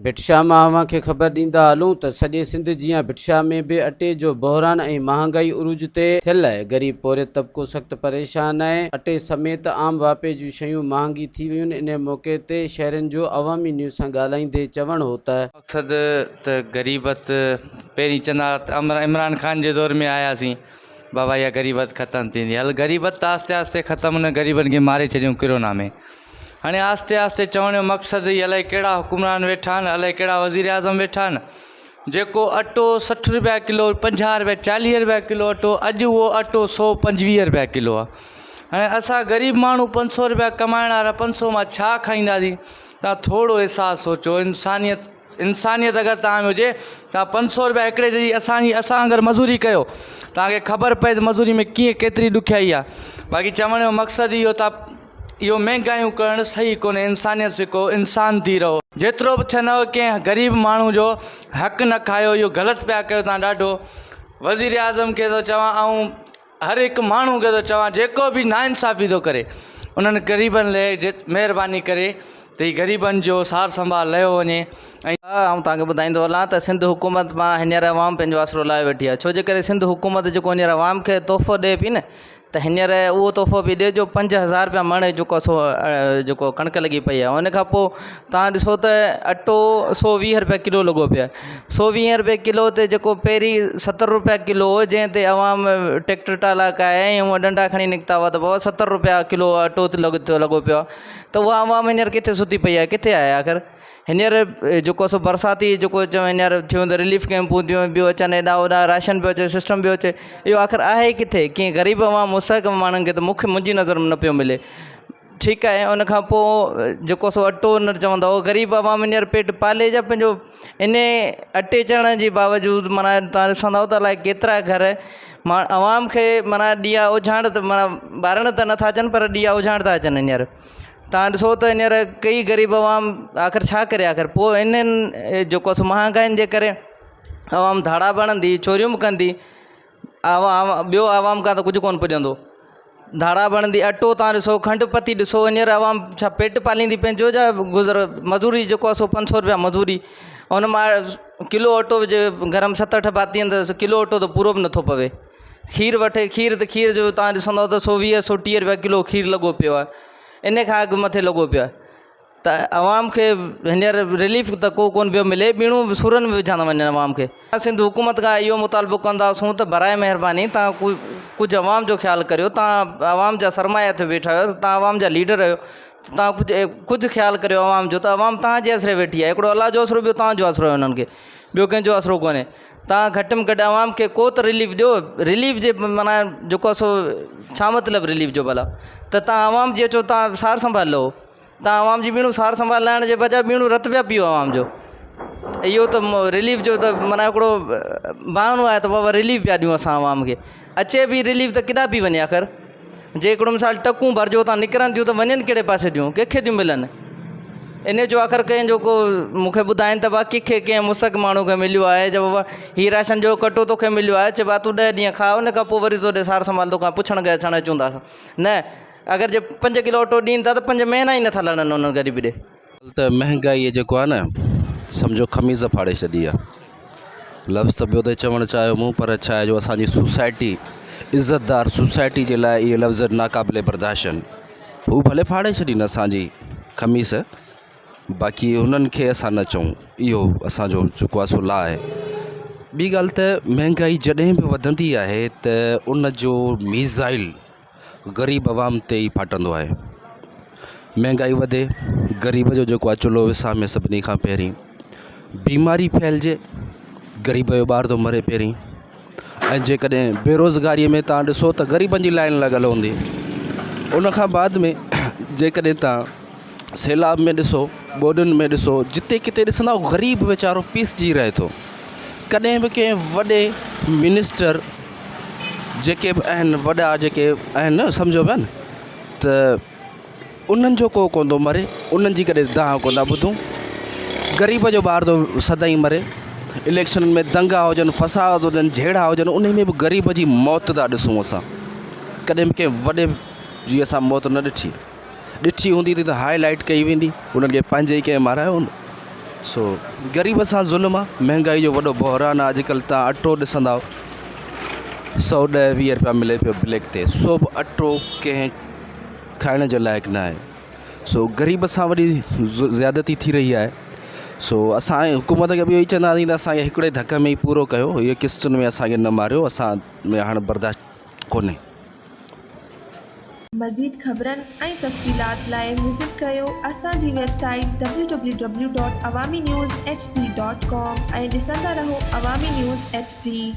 ڀٽ شاهه مان اوهان کي خبر ڏيندا هلون ته سڄي سنڌ جيان ڀٽ شاهه ۾ به اٽي جو بحران ۽ مهانگائي عروج تي ٿيل آهي، غريب پورهيت طبقو سخت پريشان آهي، اٽي سميت عام واهپي جون شيون مهانگي ٿي ويون، انهي موقعي تي شهرين جو عوامي نيوز سان ڳالهائيندي چوڻ هو ته. مقصد ته غريبت پهرين چوندا ها ته عمران خان جي دور ۾ آياسين بابا اها غريبت ختم ٿيندي هل غريبت ته آهستي آهستي ختم هن غريبن کي ماري ڇڏيون ڪرونا ۾ هاڻي آهستي آهستي چوڻ جو مقصد هي الائي ڪهڙا حڪمران ويٺا آهن الائي ڪهڙا وزير اعظم ويٺا آهن جيڪو اٽو 60 روپيا ڪلو 50 روپيا 40 روپيا ڪلو اٽو اڄ اهو اٽو 125 روپيا ڪلو آهي هاڻي اسان غريب ماڻهو 500 روپيا ڪمائڻ وارا 500 مان ڇا کائينداسين تان ٿورو احساس سوچو انسانيت انسانيت اگر توهان ۾ هجي توهان 500 روپيا هڪڙي جي اسان جي اسان اگر مزوري ڪيو توهان کي خبر پئي ته مزوري ۾ ڪيئن ڪيتري ڏکيائي آهي باقي چوڻ جو مقصد اهو ته اهو مهنگايون ڪرڻ صحيح ڪونهي انسانيت سکو انسان ٿي رهو. جيترو به ٿينو ڪنهن غريب ماڻهو جو حق نه کايو اهو غلط پيا ڪيو توهان ڏاڍو وزير اعظم کي ٿو چوان ۽ هر هڪ ماڻهو کي ٿو چوان جيڪو به ناانصافي ٿو ڪري انهن غريبن لئي مهرباني ڪري ته هي غريبن جو سار سنڀال لهيو وڃي ۽. آئون توهان کي ٻڌائيندو هلان ته سنڌ حڪومت مان هينئر عوام پنهنجو آسرو لاهي ويٺي آهي ڇو جي ڪري سنڌ حڪومت جيڪو هينئر عوام کي تحفو ڏئي پئي نه ته هينئر اهو تحفو به ڏي جو 5000 رپيا مڻ جيڪو سو جيڪو ڪڻڪ لڳي پئي آهي ان کان پوء توهان ڏسو ته اٽو 120 رپيا ڪلو لڳو پيو آهي 120 رپيا ڪلو تي جيڪو پهرين 70 رپيا ڪلو هو جنهن تي عوام ٽيڪٽر ٽالا ڪاهي ۽ هونء ڏنڊا کڻي نڪتا هئا ته بابا 70 رپيا ڪلو اٽو لڳو پيو آهي ته اها عوام هينئر ڪٿي ستي پئي آهي ڪٿي آهي آخر هينئر جيڪو سو برساتي جيڪو چئو هينئر ٿيون ته رليف ڪيمپون ٿيون ٻيو اچن هيڏا هوڏا راشن پيو اچي سسٽم پيو اچي اهو آخر آهي ڪٿي ڪنهن غريب عوام مستحق ماڻهن کي ته مون کي منهنجي نظر ۾ نه پيو ملي ٺيڪ آهي ان کان پوء جيڪو سو اٽو نه چوندا هو غريب عوام هينئر پيٽ پالي جا پنهنجو ان اٽي چڙهڻ جي باوجود معنيٰ توهان ڏسندؤ ته الائي ڪيترا گهر مان عوام کي معنيٰ ڏيئا اجهائڻ ته معنيٰ ٻارڻ ته نٿا اچن پر ڏيئا اجهائڻ ٿا اچن هينئر توهان ڏسو ته هينئر ڪئي غريب عوام آخر ڇا ڪري آخر پوء انهن جيڪو سو مهانگائين جي ڪري عوام ڌاڙا به هڻندي چوريون به ڪندي عوام ٻيو عوام کان ته ڪجهه ڪونه پڄندو ڌاڙا به هڻندي اٽو توهان ڏسو کنڊ پتي ڏسو هينئر عوام ڇا پيٽ پاليندي پنهنجو يا گذر مزوري جيڪو آهي سو 500 روپيا مزوري ان مان ڪلو اٽو جي گهر ۾ ست اٺ ڀاتي آهن ته ڪلو اٽو ته پورو به نٿو پوي کير وٺي کير ته کير جو توهان ڏسندؤ ته 120 130 روپيا ڪلو کير لڳو پيو آهي ان کان اڳ مٿي لڳو پيو آهي ته عوام کي هينئر رليف ته ڪو ڪونه پيو ملي ٻيڻو سورن ۾ وجهندا وڃن عوام کي سنڌ حڪومت کان اهو مطالبو ڪنداسون ته برائي مهرباني توهان ڪجهه عوام جو خيال ڪريو توهان عوام جا سرمايا ٿيو ويٺا آهيو توهان عوام جا ليڊر آهيو توهان ڪجهه ڪجهه خيال ڪريو عوام جو ته عوام توهان جي آسري ويٺي آهي هڪڙو الله جو آسرو ٻيو توهان جو آسرو آهي انهن کي ٻيو ڪنهن جو آسرو ڪونهي توهان گهٽ ۾ گهٽ عوام کي ڪو ته رليف ڏيو رليف جي معنيٰ جيڪو آهي سو ڇا مطلب رليف جو ڀلا ته توهان عوام جي اچو توهان سار سنڀال لهو توهان عوام جي ٻيڻو سار سنڀال لهڻ جي بجاء ٻيڻو رت پيا پيئو عوام جو اهو ته رليف جو ته معنيٰ هڪڙو بهانو آهي ته بابا رليف پيا ڏيون اسان عوام کي اچي به رليف ته ڪيڏانهن پئي وڃي آخر جي هڪڙو مثال ٽڪون ڀرجو اتان نڪرن ٿيون ته وڃن ڪهڙي پاسي ٿيون ڪنهن کي ٿيون ملن ان جو آخر ڪنهن جو ڪو مون کي ٻڌائين ته ڀا ڪنهن کي ڪنهن مستحق ماڻهو کي مليو آهي جو بابا هي راشن جو ڪٽو توکي مليو آهي چي ڀا تون ڏهه ڏينهن کاء ان کان پوء وري تو ڏي سار سنڀال توکان پڇڻ ڳڇڻ اچون ٿا نه اگر جي پنج ڪلو اٽو ڏين ٿا ته پنج مهينا ئي نٿا لڙن انهن غريب ڏي. ته مهنگائيء جيڪو آهي نه سمجهو قميص ڦاڙي ڇڏي آهي. لفظ ته ٻيو ٿي چوڻ چاهيو مون پر ڇا آهي جو اسان جي سوسائٽي عزتدار سوسائٽي جي لاء اهي لفظ ناقابل برداشت آهن. هو ڀلي ڦاڙي ڇڏين اسان جي قميص باقي هنن کي اسان نه چئون اهو اسان جو جيڪو آهي سو لا آهي. ٻي ڳالهه ته مهنگائي جڏهن به وڌندي آهي ته ان جو ميزائل غريب عوام تي ئي ڦاٽندو آهي. مهنگائي وڌي غريب جو جيڪو آهي چلهو وسامي سڀني کان پهرين بيماري ڦهلجي غريب جو ٻار ٿو مري پهرين ۽ جيڪڏهن بيروزگاريء ۾ توهان ڏسو ته غريبن جي لائن لڳل هوندي ان کان بعد ۾ جيڪڏهن توهان سيلاب ۾ ڏسو ٻوڏن ۾ ڏسو جتي ڪٿي ڏسندؤ غريب ويچارو پيسجي رهي ٿو ڪڏهن به ڪنهن وڏي منسٽر جيڪي به آهن وڏا جيڪي آهن سمجهو پيا نه ته انهن جو ڪو ڪونه ٿو مري انهن جي ڪڏهن دانهن ڪونه ٿا ٻڌون غريب جو ٻار ٿو سدائين مري اليڪشنن ۾ دنگا هجن فساد هجن جهيڙا هجن انهي ۾ به غريب جي موت ٿا ڏسون اسان ڪڏهن به ڪنهن وڏي جي اسان موت نه ڏٺي ڏٺي هوندي ته هاء لائيٽ ڪئي ويندي انهن کي پنهنجي ئي ڪنهن مارايو هوندو. سو غريب سان ظلم آ مهنگائي جو وڏو بحران آ اڄڪلهه تان اٽو ڏسندؤ 110 20 روپيا ملي پيو بليڪ تي سو به اٽو ڪنهن کائڻ جي لائق نه آهي سو غريب سان وڏي زيادتي ٿي رهي آهي سو اسان حڪومت کي به اهو ئي چونداسين ته اسانکي هڪڙي ڌڪ ۾ ئي پورو ڪيو اهي قسطن ۾ اسانکي نه ماريو اسان ۾ هاڻي برداشت ڪونهي. مزيد خبرن ۽ تفصيلات لاء وزٽ ڪريو اسان جي website W W W dot Awami news H D dot com ۽ ڏسندا رهو عوامي نيوز ايڇ ڊي.